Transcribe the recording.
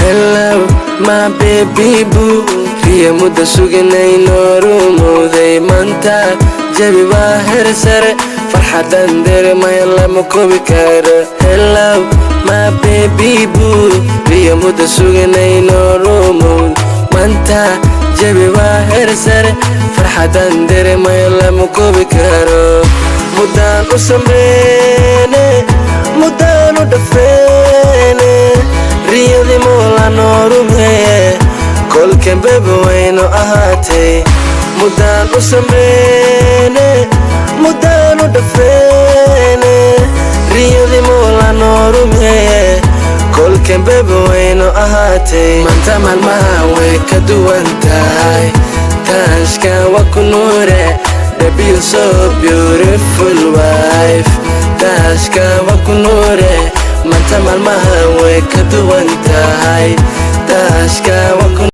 Hello, my baby boo. Riya mudda suginayno rumowday maanta. Jawi waa heer sare, farxadan dareemaya lama koobi karo. Hello, my baby boo. Riya mudda suginayno rumowday maanta. Jawi waa heer sare, farxadan dareemaya lama koobi karo. Muddaan u samreene, muddaan u dhafeene, riyadii moola noo rumeeye, kolkan baby wayno ahaatay. Muddaan u samreene, muddaan u dhafeene, riyadii moola noo rumeeye, kolkan baby wayno ahaatay. Maanta maalmaha way ka duwan tahay, taashka waa ku nuure. Baby, you so beautiful wife. Taashka waa ku nuure. Maanta maalmaha way ka duwan tahay, taashka waa